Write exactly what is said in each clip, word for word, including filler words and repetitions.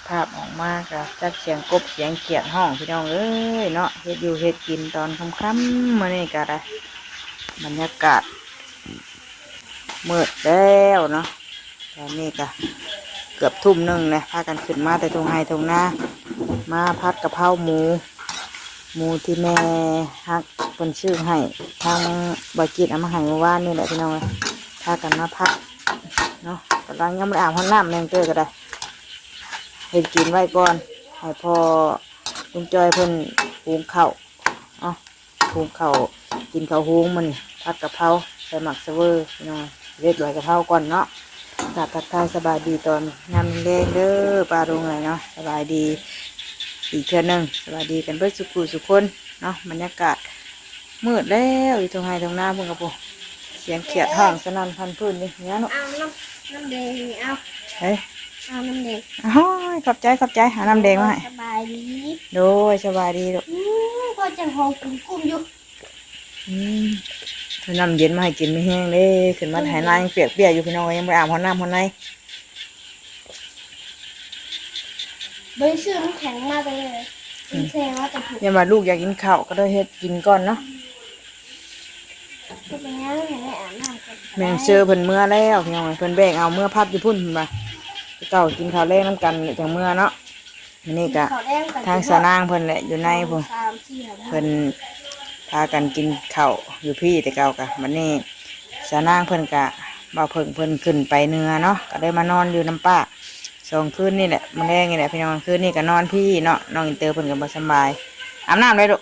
ภาพออกมาก็จักเสียงกบเสียงเขียดฮ้องพี่น้องเอ้ยเนาะ เฮ็ดอยู่เฮ็ดกินตอนค่ำๆมื้อนี้ก็ได้ บรรยากาศมืดแล้วเนาะ ตอนนี้ก็เกือบทุ่มหนึ่งเลย พากันขึ้นมาแต่ทุ่งไร่ทุ่งนา มาผัดกะเพราหมู หมูที่แม่ฮักเพิ่นซื้อให้ ทางบ่าวจิตเอามาให้เมื่อวานนี่แหละพี่น้องเอ้ย พากันมาผัดเนาะ กำลังยังบ่ได้อาบฮอดน้ำ แม่งเตอก็ได้ เฮ็ดกินไว้ก่อน ให้พ่อลุงจ้อยเพิ่นหุงข้าว เอ้า หุงข้าว กินข้าวหุงมื้อนี้ ผัดกะเพราใส่หมากสะเวอพี่น้อง เฮ็ดใบกะเพราก่อนเนาะ กราบทักทายสบายดีตอนยามแลงๆเด้อ ป้าลุงเอ้ยเนาะ สบายดีอีกเทื่อหนึ่ง สบายดีกันเบิดสุขุสุคนเนาะ บรรยากาศมืดแล้ว อยู่ทุ่งไร่ทุ่งนาพุ่นกะพุ้น เสียงเขียดฮ้องสนั่นพันพื้นนี่เนี่ยเนาะ เอาน้ำ น้ำแดงนี่เอา เฮ้ย เอาน้ำแดง โอ้ย ขอบใจ ขอบใจ เอาน้ำแดงมาให้ สบายดี โดย สบายดีลูก อืม พ่อจังหอมกลุ่มๆอยู่ อืม เอาน้ำเย็นมาให้กิน มีแฮงเด้ ขึ้นมาไถนายังเปียกๆอยู่พี่น้องเอ้ย ยังบ่ได้อาบฮอดน้ำฮอดใน บ่ได้ซื้อน้ำแข็งมาเลย อืม น้ำแข็งมาแต่ผุด ยังว่าลูกอยากกินข้าว ก็เลยเฮ็ดกินก่อนเนาะ ก็เป็นยังไง ไม่อาบน้ำกัน แม่งเซอเพิ่นเมือแล้วพี่น้องเอ้ย เพิ่นแบ่งเอาเมือผัดอยู่พุ้นเพิ่นว่า เก่ากินข้าวแลงนำกันจังเมือเนาะ มื้อนี้กะ ข้าวแดงกัน ทางสาวนางเพิ่นแหละอยู่ในพุ้น สองสามสี่ห้า เพิ่นพากันกินข้าวอยู่พี้แต่เก่ากะ บัดนี้สาวนางเพิ่นกะ บ่าวเพิ่งเพิ่นขึ้นไปเหนือเนาะ ก็เลยมานอนอยู่นำป้าสองคืนนี่แหละ มื้อแลงนี่แหละพี่น้อง คืนนี้ก็นอนพี้เนาะ น้องอินเตอร์เพิ่นก็บ่สำบาย อาบน้ำเลยลูก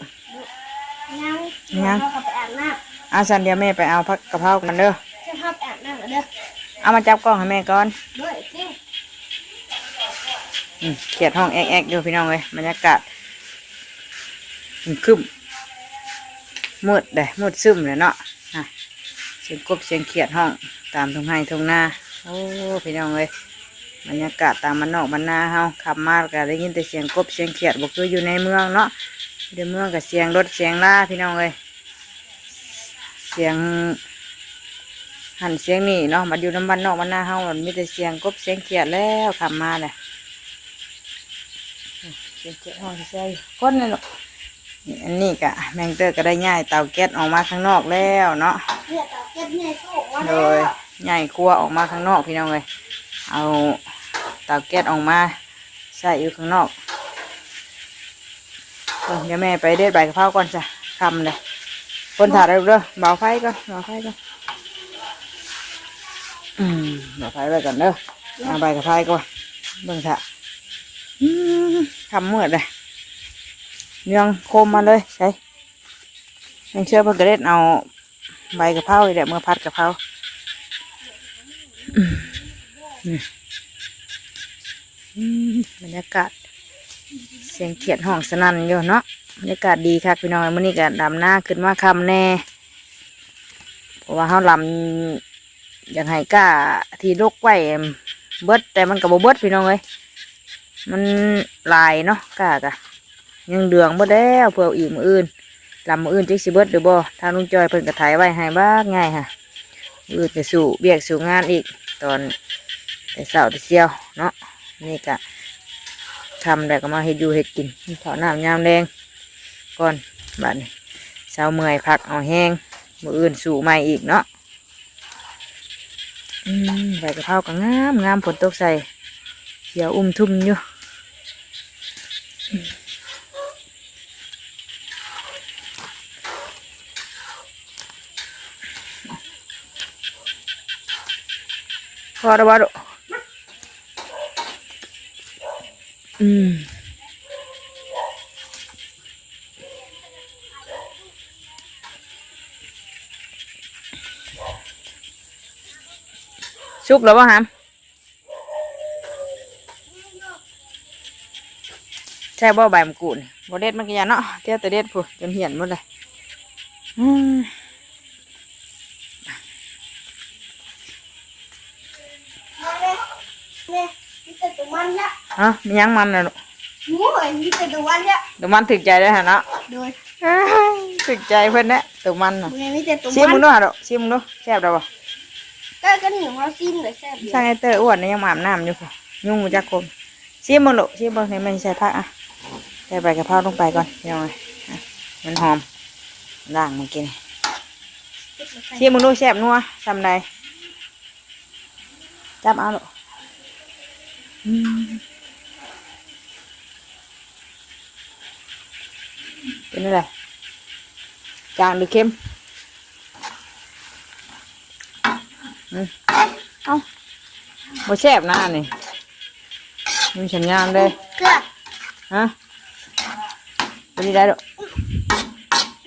ยัง ยัง เดี๋ยวเราก็ไปอาบน้ำ เอาซั่นเดี๋ยวแม่ไปเอาผัดกะเพรากันเด้อ จะพาไปอาบน้ำกันเด้อ เอามาจับกล้องให้แม่ก่อน ด้วยสิ อืม เขียดฮ้องแอ๊กๆอยู่พี่น้องเอ้ย บรรยากาศครึ้มๆ มืดเด้ มืดครึ้มเลยเนาะ อ่ะ เสียงกบเสียงเขียดฮ้องตามทุ่งไร่ทุ่งนา โอ้ พี่น้องเอ้ย บรรยากาศตามบ้านนอกบ้านนาเฮา ค่ำมาก็ได้ยินแต่เสียงกบเสียงเขียด บ่คืออยู่ในเมืองเนาะ อยู่ในเมืองก็เสียงรถเสียงลาพี่น้องเอ้ย เสียงหั่นเสียงนี่เนาะ มาอยู่นำบ้านนอกบ้านนาเฮา มันมีแต่เสียงกบเสียงเขียดแล้ว ค่ำมาเลย เสียงเขียดฮ้องแซ่ๆอยู่ คนนั่นลูก นี่ อันนี้กะ แม่งเตอร์ก็ได้ย้ายเตาแก๊สออกมาข้างนอกแล้วเนาะ เนี่ยเตาแก๊สเนี่ยก็ออกมาแล้ว โดย ย้ายครัวออกมาข้างนอกพี่น้องเอ้ย เอาเตาแก๊สออกมาใส่อยู่ข้างนอก เบิ่ง เดี๋ยวแม่ไปเด็ดใบกะเพราก่อนจ้ะ ค่ำเลย คนถ่าเด้อ เบาไฟก่อน เบาไฟก่อน อืม เบาไฟไว้ก่อนเด้อ เอาใบกะเพราก่อน เบิ่งถ่า อืม ค่ำมืดเลย เรื่องโคมมาเลย ใส่ แม่งเซอเพิ่นก็เด็ดเอาใบกะเพรานี่แหละ เมือผัดกะเพรา อืม นี่ อืม บรรยากาศ เสียงเขียดฮ้องสนั่นอยู่เนาะ บรรยากาศดีคักพี่น้อง มื้อนี้ก็ดำนาขึ้นมาค่ำแน่ เพราะว่าเฮาลำ อยากให้กล้าที่ลกไว้เบิด แต่มันก็บ่เบิดพี่น้องเอ้ย มันหลายเนาะ กล้ากะยังเหลืองเบิดแล้ว เพื่ออีกมื้ออื่น ลำมื้ออื่นจักสิเบิดหรือบ่ ทางลุงจ้อยเพิ่นก็ไถไว้ให้บักใหญ่หั่น มื้ออื่นก็สู้เวียกสู้งานอีก ตอนแต่เช้าแต่เซี่ยวเนาะ นี่ก็ค่ำแล้วก็มาเฮ็ดอยู่เฮ็ดกิน กินข้าวน้ำยามแลงก่อน บัดนี้เซาเมื่อยพักเอาแฮง มื้ออื่นสู้ใหม่อีกเนาะ อืม ใบกะเพราก็งามงาม ฝนตกใส่ เขียวอุ้มทุ่มอยู่ พอแล้วบ่ลูก อืม สุกแล้วบ่หาม ใช่บ่ใบมะกรูดนี่ บ่เด็ดมันก็อย่าเนาะ เที่ยวแต่เด็ดพุ้น จนเหี่ยนหมดเลย อืม มาเลย เนี่ย มีแต่ตัวมันละ ฮะ มีหยังมันน่ะลูก โอ้ย มีแต่ตัวมันละ ตัวมันถืกใจได้หั่นเนาะ โดย เอ้ย ถืกใจเพิ่นแหละ ตัวมันน่ะ มันมีแต่ตัวมัน ชิมมึงดูหั่นลูก ชิมมึงดู แซ่บดอกบ่ ก็ ก็หนูว่าซิมก็แซ่บอยู่ ช่างไอ้เตอร์อ้วนนี่ยังมาอาบน้ำอยู่พุ้น ยุงมาจากโคม ชิมเบิ่งลูก ชิมเบิ่ง นี่แม่ใส่ผักอ่ะ ใส่ใบกะเพราลงไปก่อนพี่น้องเอ้ย อ่ะ มันหอม ล้างมากิน ชิมเบิ่งดู แซ่บนัวส่ำใด จับเอาลูก อืม เป็นอะไร จางหรือเค็ม อืม เอ้า บ่แซ่บนะอันนี้ มีสัญญาณเลย เกลือ ฮะ เป็นที่ใดลูก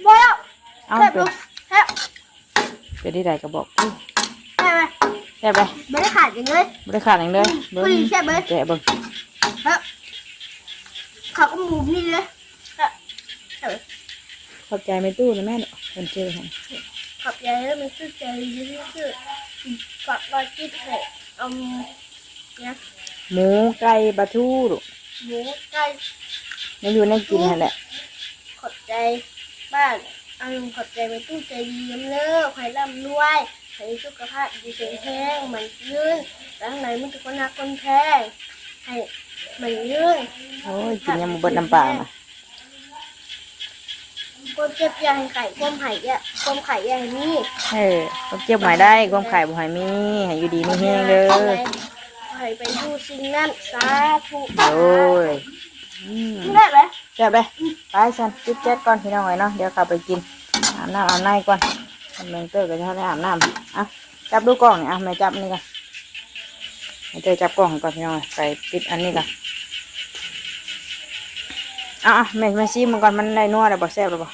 บ่แล้ว เอ้า แซ่บ เป็น ลูก แซ่บ เป็นที่ใดก็บอก แซ่บไหม แซ่บไป บ่ได้ขาดอย่างเลย บ่ได้ขาดอย่างเลย อืม เบิ่ง พอดีแซ่บเลย แกะเบิ่ง ครับ เขาก็หมูนี่เลย ครับ ขอบใจแม่ตู้นะแม่เนาะ เพิ่นซื้อให้ ขอบใจแม่ตู้ใจดีที่สุด ฝากรอยจิ๊บให้ เอา นะ หมูไก่ปลาทูลูก หมูไก่ มาอยู่ในกินหั่นแหละ ขอบใจบ้าน อันขอบใจแม่ตู้ใจดีนำเด้อ ขอให้ร่ำรวย ให้สุขภาพดีแข็งแรง มั่นยืน ทั้งในมันทุกคนฮักคนแพง ให้มั่นยืน โอ้ย กินยังบ่เบิดน้ำปลานะ ความเจ็บอย่าให้ไข้ ความไข้อย่า ความไข้อย่าให้มี เออ ความเจ็บบ่ให้ได้ ความไข้บ่ให้มี ให้อยู่ดีมีแฮงเด้อ ให้ไปอยู่สิ่งนั้น สาธุ โอ้ย อืม แซ่บเลย แซ่บเลย ไปซั่น ปิดแก๊สก่อนพี่น้องเอ้ยเนาะ เดี๋ยวเข้าไปกิน อาบน้ำอาบในก่อน แม่เตอร์ก็จะได้อาบน้ำ อ่ะ จับดูกล้องนี่ อ่ะ แม่จับนี่ก่อน แม่เตอร์จับกล้องก่อนพี่น้องเอ้ย ไปปิดอันนี้ก่อน เอาๆ แม่ แม่ชิมมันก่อน มันได้นัวแล้วบ่ แซ่บแล้วบ่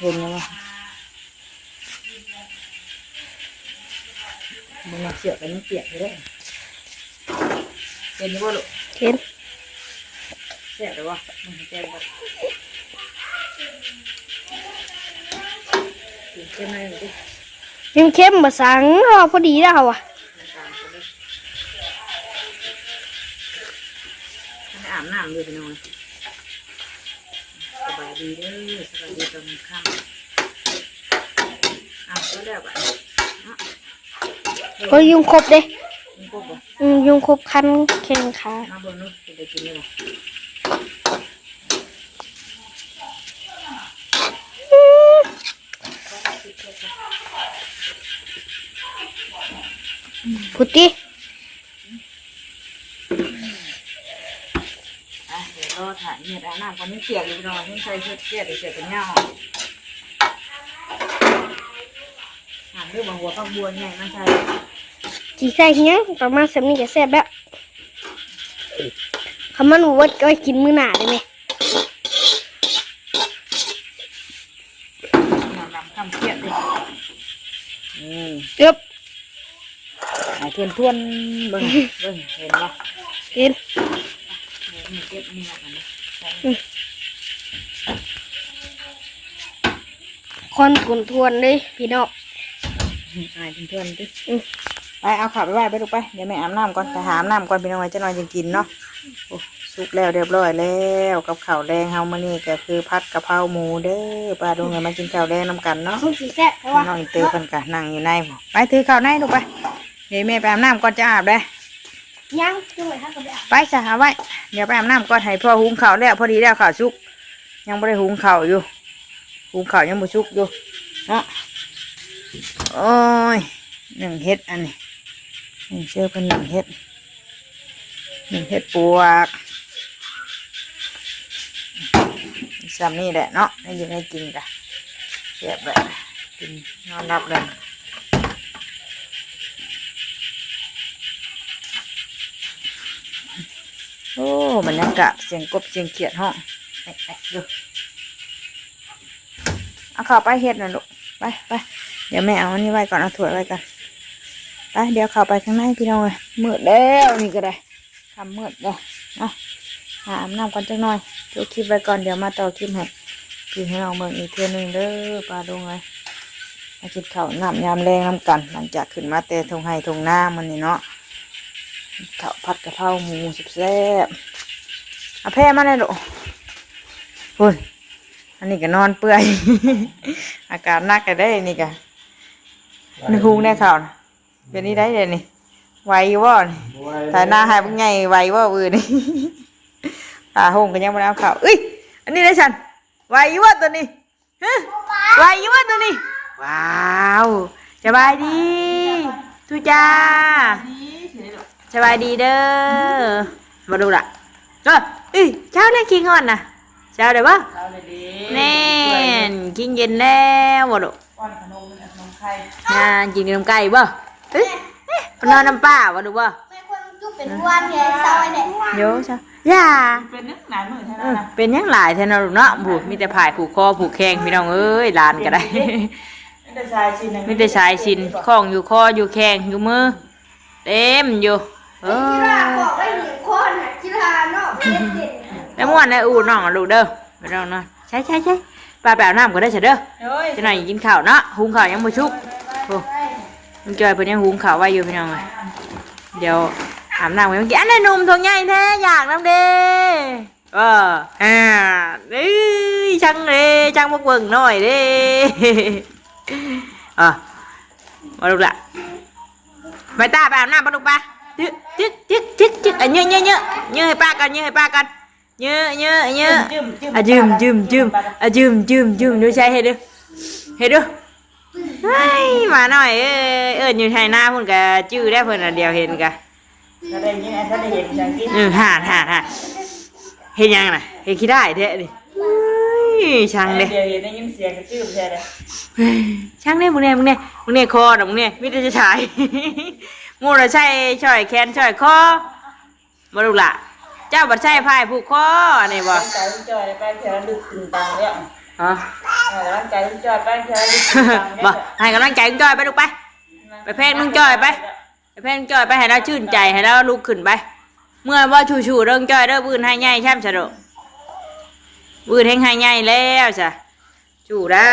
เห็นแล้วบ่ มันมาเสียบไปมันเปียกอยู่เด้อ เห็นอยู่บ่ลูก เห็น แซ่บแล้วบ่ มันแซ่บบ่ กินเค็มหน่อยหนึ่งดิ ยังเค็มบ่สัง เอาพอดีแล้วว่ะ น้ำตาลก็ได้ มันอาบน้ำอยู่พี่น้อง สบายดีเด้อ สบายดีตอนค่ำ อ่ะ ก็แล้วบัดนี้เนาะ เฮ้ย ยุงขบเด้ ยุงขบบ่ อืม ยุงขบคันแข้งขา มาเบิ่งเนาะ สิได้กินได้บ่ อืม พุดดิ อ่ะ เดี๋ยวรอถ่ายเนี่ย อาบน้ำก่อน ยังเปียกอยู่พี่น้อง ยังใส่เสื้อเปียก เดี๋ยวเสียเป็นเหงา หั่นด้วยบ่ หัวผักบัวใหญ่มาใส่ สิใส่เฮียง ประมาณส่ำนี้ก็แซ่บแล้ว คันมันบ่เบิดก็กินมื้อหน้าได้ไหม นอนลำค่ำเครียดเลย อืม เอิบ อ่ะ ทวนๆ เบิ่ง เบิ่ง เห็นบ่ กิน เดี๋ยวนี่เก็บนี่ออกมานะ อืม ควันกุ่นทวนเลยพี่น้อง อ่ะ ทวนๆ ติ อืม ไป เอาข้าวไปไหว้ไปลูกไป เดี๋ยวแม่อาบน้ำก่อน ไปหาอาบน้ำก่อนพี่น้อง ไว้จักหน่อยจังกินเนาะ โอ้ สุกแล้วเรียบร้อยแล้ว กับข้าวแลงเฮามื้อนี้ก็คือผัดกะเพราหมูเด้อ ป้าดวงเอ้ย มากินข้าวแลงนำกันเนาะ สุกสิแซ่บแต่ว่า น้องอินเตอร์เพิ่นก็นั่งอยู่ใน ไปถือข้าวในลูกไป เดี๋ยวแม่ไปอาบน้ำก่อน จะอาบเด้อ ยัง จังไว้ ถ้าก็ไปอาบ ไปซะ เอาไว้ เดี๋ยวไปอาบน้ำก่อน ให้พ่อหุงข้าวแล้ว พอดีแล้วข้าวสุก ยังบ่ได้หุงข้าวอยู่ หุงข้าวยังบ่สุกอยู่ เนาะ โอ้ย นึ่งเห็ดอันนี้ นึ่งเชื่อเพิ่นนึ่งเห็ด นึ่งเห็ดปวก ส่ำนี่แหละเนาะ ได้อยู่ได้กินกะ แซ่บเลย กินนอนหลับเลย โอ้ บรรยากาศ เสียงกบเสียงเขียดฮ้อง แอะๆ อยู่ เอาเข้าไปเฮ็ดน่ะลูก ไป ไป เดี๋ยวแม่เอาอันนี้ไว้ก่อน เอาถ้วยไว้ก่อน ไป เดี๋ยวเข้าไปข้างในพี่น้องเอ้ย มืดแล้วนี่ก็ได้ ค่ำมืดแล้ว เนาะ หาอาบน้ำก่อนจักหน่อย จบคลิปไว้ก่อน เดี๋ยวมาต่อคลิปให้พี่ให้น้องเบิ่งอีกเทื่อหนึ่งเด้อ ป้าดวงเอ้ย มากินข้าวน้ำยามแลงนำกัน หลังจากขึ้นมาแต่ท่งไฮ่ท่งนามื้อนี้เนาะ ข้าวผัดกะเพราหมูแซ่บๆ เอาแพร่มาเลยลูก โอ้ย อันนี้ก็นอนเปื่อย อาการหนักก็ได้นี่ก็ ในหุงได้ข้าวนะ เป็นนี่ได้เลยนี่ ไหวอยู่บ่นี่ บ่ไหว ถ่ายหน้าให้พวกใหญ่ไหวบ่มื้อนี้ ผ้าห่มก็ยังบ่ได้เอาเข้า เอ้ย อันนี้นะฉัน ไหวอยู่บ่ตัวนี้ ฮะ ไหวอยู่บ่ตัวนี้ ว้าว สบายดี ทุจ้า สบายดีเด้อ มาดูล่ะ ก็ เอ้ย เช้าแล้วขี้งอนน่ะ เช้าได้บ่ เช้าเลยดี แน่น กินเย็นแล้วบ่ลูก ป้อนขนม ขนมไข่ งานกินขนมไก่บ่ เอ้ย เอ้ย นอนน้ำป้าบ่ลูกบ่ แม่คนจุ๊บเป็นอ้วนไง เศร้าไอ้เนี่ย เดี๋ยวเช้า อย่า เป็นหยังหลายมื้อแท้ เออ นะ เป็นหยังหลายแท้เนาะลูกเนาะ ผูก มีแต่ผายผูกคอผูกแขงพี่น้องเอ้ย หลานก็ได้ มีแต่สายสิญจน์นะ มีแต่สายสิญจน์ คล้องอยู่คออยู่แขงอยู่มือ เต็มอยู่ เออ กีฬาของไอ้หญิงคนน่ะ กีฬาเนาะ เล่นเด่น แล้วม่วนในอู่น้องอะลูกเด้อ พี่น้องเนาะ ใช่ใช่ใช่ ป้าไปอาบน้ำก่อนเด้อเด้อ โอ้ย จะหน่อยกินข้าวเนาะ หุงข้าวยังบ่สุก โอ้ ลุงจอยเพิ่นยังหุงข้าวไว้อยู่พี่น้องเอ้ย เดี๋ยวอาบน้ำกันเมื่อกี้ อันนี้หนุ่มทงใหญ่แท้ อยากน้ำเด้ เออ อ่า เอ้ย ช่างเด้ ช่างพวกเบิ่งหน่อยเด้ อ่ะ มาลูกละ ไปตาไปอาบน้ำปะลูกปะ จึ๊กจึ๊กจึ๊กจึ๊กจึ๊ก อ่ะ เยอะเยอะเยอะ เยอะให้ป้าก่อน เยอะให้ป้าก่อน เยอะเยอะเยอะ จึ้มจึ้ม อ่ะ จึ้มจึ้มจึ้ม อ่ะ จึ้มจึ้มจึ้ม ดูใช่ เฮ็ดดู เฮ็ดดู เฮ้ย หมาน้อยเอ้ย เอิ้นอยู่ไถนาพุ่นก็จื้อได้เพิ่นน่ะ เดี๋ยวเห็นก็ ถ้าได้ยิน ถ้าได้เห็นจังซี่ เออ ห่าน ห่าน ห่าน เฮ็ดหยังน่ะ เฮ็ดขี้ได้แท้นี่ เฮ้ย ช่างเด้ เดี๋ยวเห็นได้ยินเสียงก็จื้อแท้เลย ช่างเด้ มึงเนี่ย มึงเนี่ย มึงเนี่ย คอน่ะ มึงเนี่ย มีแต่จะฉาย หมู่น่ะใส่สร้อยแขนสร้อยคอ บ่ลูกหล่ะ เจ้าบัดใส่ผ้าผูกคอนี่บ่ กำลังใจลุงจอยไปเทื่อละลึกถึงตังแล้ว ฮะ เออ กำลังใจลุงจอยไปเทื่อละลึกถึงตังแล้ว บ่ ให้กำลังใจลุงจอยไปลูกไป ไปแพงลุงจอยไป ไปแพงลุงจอยไป ให้เราชื่นใจ ให้เราลุกขึ้นไป เมื่อบ่ชู่ๆ เด้อลุงจอยเด้อ มื้ออื่นไห้ใหญ่ช่ำซะโดะ มื้ออื่นแฮงไห้ใหญ่แล้วซะ สู้ได้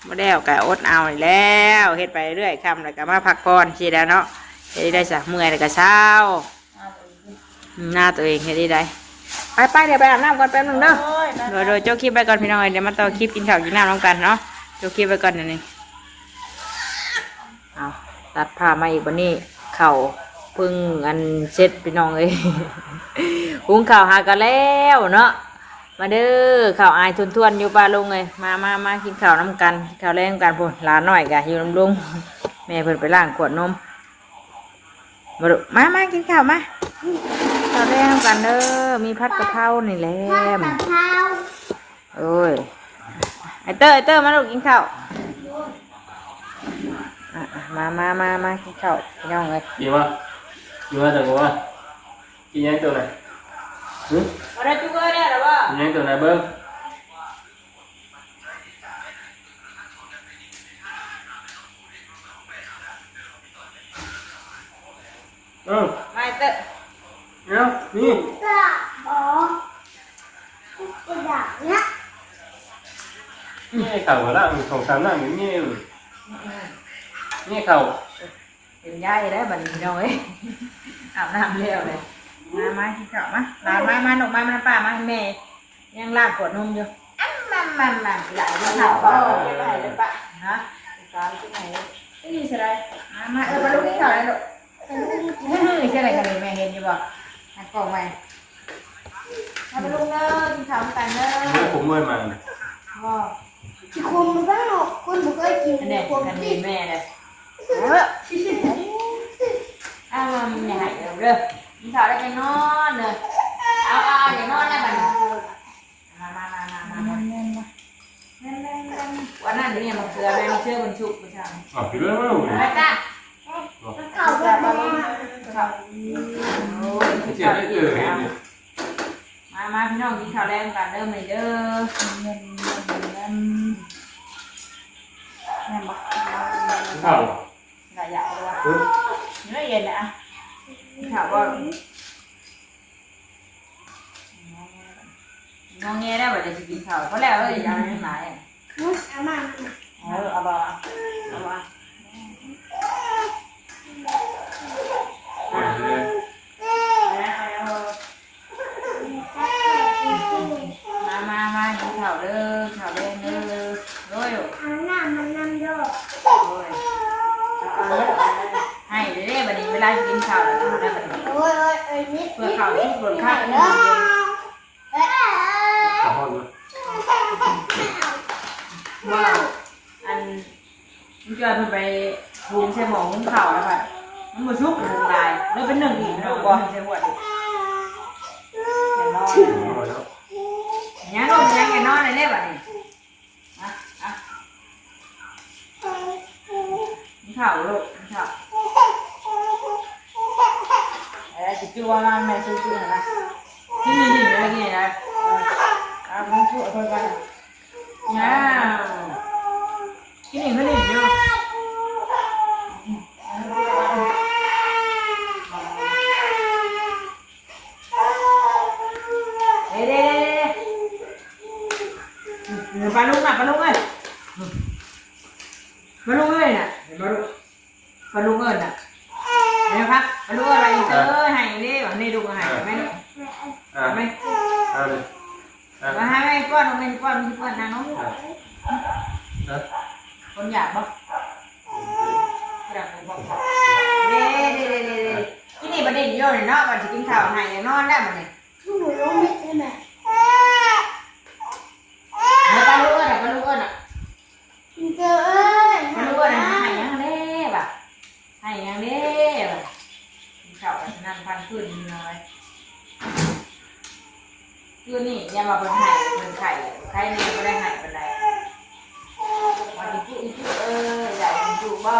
บ่แล้วก็อดเอานี่แหล้ว เฮ็ดไปเรื่อย ค่ำแล้วก็มาพักผ่อนสิแหล้วเนาะ เฮ็ดได้ซะ เมื่อยแล้วก็เซา อืม หน้าตัวเองเฮ็ดได้ ไปๆ เดี๋ยวไปอาบน้ำก่อนแป๊บหนึ่งเด้อ โอ้ย ไปๆ โดยๆ โจ้คลิปไปก่อนพี่น้องเอ้ย เดี๋ยวมาต่อคลิปกินข้าวกินน้ำนำกันเนาะ โจ้คลิปไปก่อนเดี๋ยวนี้ เอา ตัดภาพมาอีกบัดนี้ ข้าวเพิ่งอันเสร็จพี่น้องเอ้ย หุงข้าวหาก็แล้วเนาะ มาเด้อ ข้าวอายทวนๆ อยู่ป้าลุงเอ้ย มามามากินข้าวนำกัน กินข้าวแลงนำกันพู้น หลานน้อยก็อยู่นำลุง แม่เพิ่นไปล้างขวดนม มาลูก มามากินข้าวมา ข้าวแลงนำกันเด้อ มีผัดกะเพรานี่แหละ ผัดกะเพรา โอ้ย ไอ้เต้อ ไอ้เต้อ มาลูกกินข้าว อ่ะ อ่ะ มามามามากินข้าวพี่น้องเอ้ย กินวะ กินวะ แต่กูว่า กินยังตัวไหน หึ บ่ได้จุกเอ้ย ได้หรอวะ กินยังตัวไหนเบิ่ง เออ มาเตอะ เดี๋ยว นี่ นี่เข่าละ สองสามน้ำนี่ นี่เข่า เป็นยายแล้วบัดนี้น้อย อาบน้ำแล้วเลย มามากินข้าวมา หลานมา มาลูกมา มาป้ามา แม่ยังล้างขวดนมอยู่ อ้ำ มามามา หลานกินข้าวบ่ ไปเลยป้า ฮะ ตามที่ไหน นี่สิไร มามา เออ ไปลูกกินข้าวเลยลูก เฮ้ย ใช่ไหม ใช่ไหม แม่เห็นอยู่บ่ หันกล้องไว้ มาไปลูกเด้อ กินข้าวนำกันเด้อ เมื่อผมเมื่อยมาเนี่ย บ่ ขี้คุมมันซะเนาะ คนบ่เคยกิน อันเนี้ย ขี้คุม อันนี้แม่เลย เออ เอามา มันใหญ่เด้อ กินข้าวแล้วจะนอนเลย เอา เอา เอา อย่านอนแล้วบัดนี้ มามามามามามา แม่นแม่นแม่น วันนั้นเนี่ย มะเขือแม่ มะเขือมันสุก มันช่าง อ่ะ พี่เรื่องไม่รู้ ไปจ้ะ ข้าวแบบนี้ ข้าว โอ้ย เสียได้เจอเห็นเนี่ย มามาพี่น้อง กินข้าวแลงกันเด้อมื้อนี้เด้อ แม่นแม่นแม่น แม่นบ่ ข้าว หลายอย่างเลยว่ะ เออ เนื้อเย็นเลยอะ กินข้าวบ่ งอแงแล้ว บัดนี้สิกินข้าว พอแล้วเอ้ย อย่าให้มันหลาย เอามา เออ เอาบ่ เอาบ่ มามามา กินข้าวเด้อ ข้าวแลงเด้อ โอ้ย เอาน้ำมันนำเด้อ โอ้ย เอาเด้อ ให้เด้อ บัดนี้เวลา เพื่อข้าวสุกเพื่อข้าวมันเย็น ขอโทษนะ ว่าอัน มันจอยเพิ่นไปหุงใส่หม้อหุงข้าวแล้วค่ะ มันบ่สุกหุงหลาย แล้วเป็นหนึ่งอีกเนาะ บ่ใส่หัวอีก อย่านอน อร่อยแล้ว ยังนอนยังอย่านอนเลยเนี่ยบัดนี้ อ่ะ อ่ะ กินข้าวลูก กินข้าว เอ้ย จุ๊จุ๊ว่ามันแม่จุ๊จุ๊นะ นี่นี่นี่อะไรนี่นะ เออ เอาของจุ๊เอาไปก่อน อ้าว กินอีกไหมนี่ เดี๋ยว เด้เด้เด้เด้ เดี๋ยวปลาลุงน่ะ ปลาลุงเอ้ย ปลาลุงเอ้ยน่ะ เห็นปลาลุง ปลาลุงเอิ้นน่ะ เห็นไหมครับ ปลาลุงเอิ้นอะไรอีกเอ้ย ให้เด้ นี่ลูกให้ไหมลูก อ่ะ ไหม เอาเลย อ่ะ มาให้แม่ป้อน แม่ป้อน แม่ป้อนนางน้อง อ่ะ นะ คนอยากบ่ เด้เด้เด้เด้เด้ กินนี่บ่ได้เดี๋ยวนี่เนาะ ก่อนสิกินข้าวให้นอนได้บ่นี่ หนูลงเม็ดได้ไหม เดี๋ยวปลาลูกเอิ้นน่ะ ปลาลูกเอิ้นน่ะ เจอเอ้ย ปลาลูกเอิ้นน่ะ ให้ยังเด้บ่ะ ให้ยังเด้บ่ะ กินข้าวกันนั่นพันพื้นน้อย คืนนี้อย่ามาเพิ่นให้เพิ่นไข่ ไข่นี่บ่ได้ให้ปานใด ว่าอีจุอีจุเอ้ย ได้อีจุบ่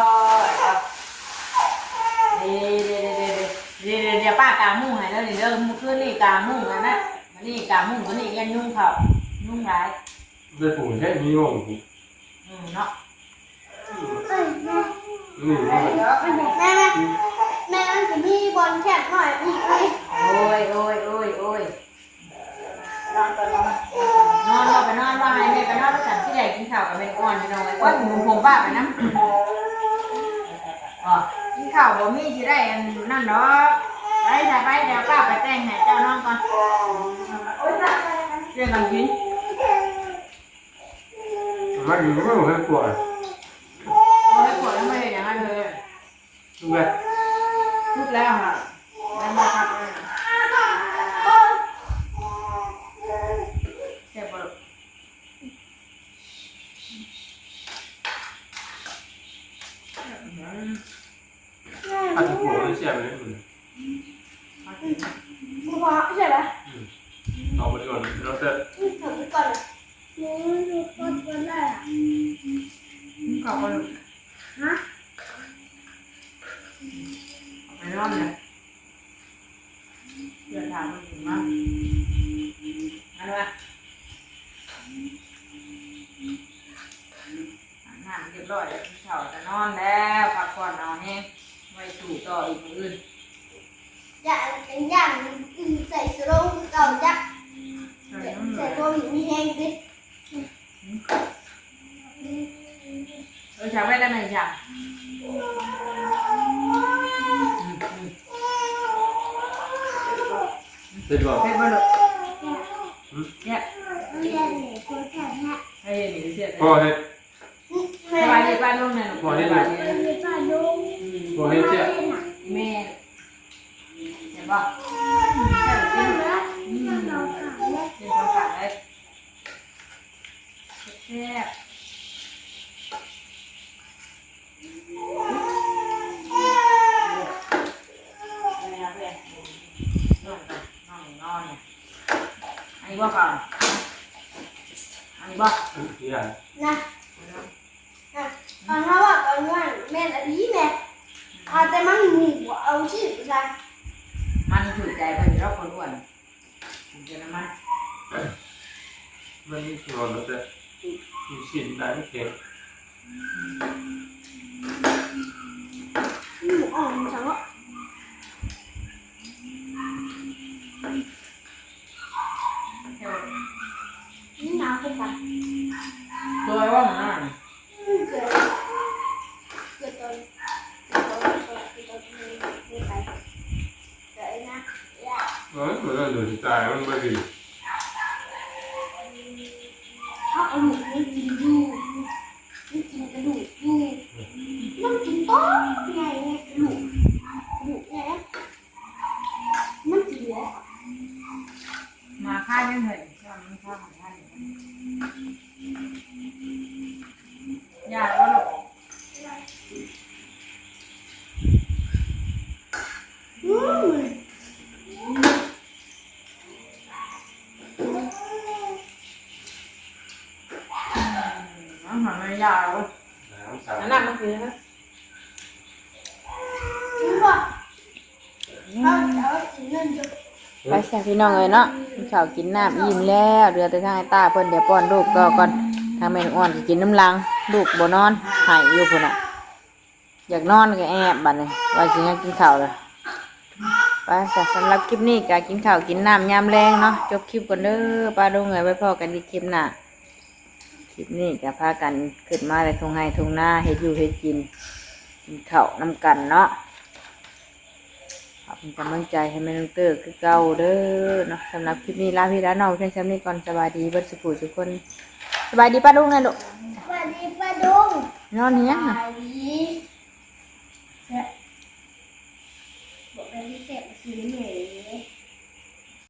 เด้เด้เด้เด้เด้ เดี๋ยวป้ากางมุ้งให้เด้อนี่เด้อ มื้อคืนนี่กางมุ้งอันนั้น มื้อนี้กางมุ้ง มื้อนี้ยันยุงเข้า ยุงหลาย ได้ปลูกแค่นี้ลง อืมเนาะ เอ้ยแม่ นี่ แม่ แม่ แม่ มันจะมีบอลแคบหน่อยอีกเลย โอ้ย โอ้ย โอ้ย โอ้ย นอนก่อน นอน นอน นอน ไปนอน ว่าให้แม่ไปนอน แล้วกันที่ใดกินข้าวกับแม่อ่อนพี่น้อง ไอ้ก้อนหมูผมบ้าไปนะ อ๋อ กินข้าวบ่มีสิได้อันนั่นดอก ไปจ้ะไป เดี๋ยวป้าไปแต่งให้เจ้านอนก่อน เรื่องกันกิน มาอยู่ไม่เห็นปวด บ่ได้ปวดแล้วไม่เห็นอย่างนั้นเลย ทุกแล้วค่ะ ไม่มาพักเลย แซ่บบ่ลูก อาจจะปวดไม่เสียบเลยคุณ บ่พอใช่ไหม อืม เอาไปก่อนแล้วแต่ อืม เอาไปก่อนอะ หนูหนูกดบนได้อะ อืม ขอบคุณ ฮะ เอาไปนอนเลย เดี๋ยวถามมันถึงมั้ง อันนั้นวะ อาบน้ำเรียบร้อยแล้ว กินข้าวจะนอนแล้ว พักผ่อนเอาแฮง ไว้สู้ต่ออีกมื้ออื่น ย่านกันย่าน อืม ใส่สโลงคือเก่าจ้ะ ใส่ ใส่สโลงมีแฮงดิ เออ ฉากไว้ได้ไหมฉาก อืม อืม เสร็จบ่ เสร็จบ่ลูก อืม เนี่ย เรียนเนี่ย ให้เห็นหรือเสีย พ่อเฮ็ด สบายดีป้าลุงเนี่ย พ่อเฮ็ด สบายดี พ่อเฮ็ดเสีย แม่ เห็นบ่ อืม เห็นบ่ เห็นบ่ เห็นบ่ เห็นบ่ แซ่บ อันนี้บ่ก่อน อันนี้บ่ อย่าง นะ นะ ตอนเขาว่าตอนว่าแม่นอันนี้แม่ เอาแต่มันหมูเอาชีพละ มันถือใจเพิ่นอยู่แล้วคนอ้วน เดี๋ยวนะมัน มันมีส่วนแล้วแต่ มีชิ้นได้ไม่เข็ง อืม อ่อนจังวะ นี่หนาวขึ้นปะ ตัวว่ามัน อืม เกิด เกิดตอน เกิดตอน เกิดตอน เกิดตอน เกิดไอ้นะ เอ้ย มันก็เดือดตาย มันไม่ดี เอาเอาหมูมันกินอยู่ มันกินกระดูกอยู่ มันกินต้นใหญ่ไง กระดูก กระดูกใหญ่นะ มัน ยากบ่ลูก อืม อาหารมันยากเว้ย อันนั้นมันคือฮะ ไปซะพี่น้องเอ้ยเนาะ กินข้าวกินน้ำอิ่มแล้ว เหลือแต่ทางไอ้ต้าเพิ่น เดี๋ยวป้อนลูกต่อก่อน ทางแม่น้องอ่อนก็กินน้ำลัง ลูกบ่นอน ไห้อยู่พุ้นน่ะ อยากนอนก็แอบบัดนี้ ว่าสิให้กินข้าวเลย ไปซะ สำหรับคลิปนี้ก็กินข้าวกินน้ำยามแลงเนาะ จบคลิปก่อนเด้อ ป้าลุงเอ้ย ไว้พ้อกันอีกคลิปหน้า คลิปนี้ก็พากันขึ้นมาแต่ทุ่งไร่ทุ่งนา เฮ็ดอยู่เฮ็ดกิน กินข้าวนำกันเนาะ ขอเป็นกำลังใจให้แม่น้องเตอร์คือเก่าเด้อเนาะ สำหรับคลิปนี้ลาพี่ลาน้องเพียงส่ำนี้ก่อน สบายดีเบิดสุขุทุกคน สบายดีป้าลุงนะลูก สวัสดีป้าลุง นอนเฮียง ส น่ะ บายดี บอกได้ที่เจ็บสีเหลือง